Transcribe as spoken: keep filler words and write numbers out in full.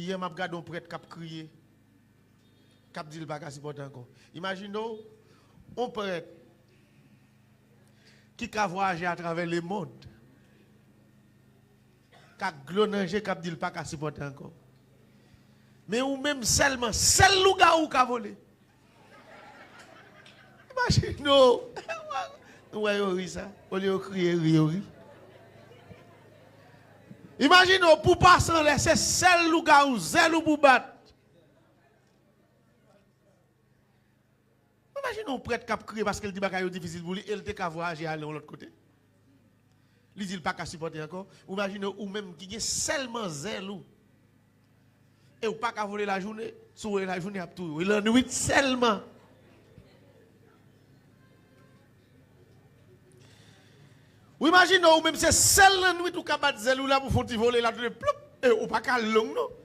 Yè m ap gade yon prèt k ap kriye, k ap di l pa ka sipòte ankò. Imajine w, yon prèt ki ka vwayaje atravè lemonn, k ak dlo nan je, k ap di l pa ka sipòte ankò. Men ou menm sèlman, sèl lougawou ka vole. Imajine w. Nou wè yo ri sa. Olye yo kriye, ri, yo ri. Imajine w, pou pase anlè, se sèl lougawou, zèl ou pou bat. Imajine yon prèt k ap kriye paske l di bagay yo difisil pou li e l te ka vwayaje ale yon lòt kote. Li di l pa ka sipòte ankò. Ou imajine ou menm ki gen sèlman zèl ou. E ou pa ka vole lajounen. Si w vole lajounen, y ap touye w. E lannwit sèlman. Ou imajine ou menm se sèl lannwit ou ka bat zèl ou la pou fon ti vole la tounen plop. E ou pa ka long non.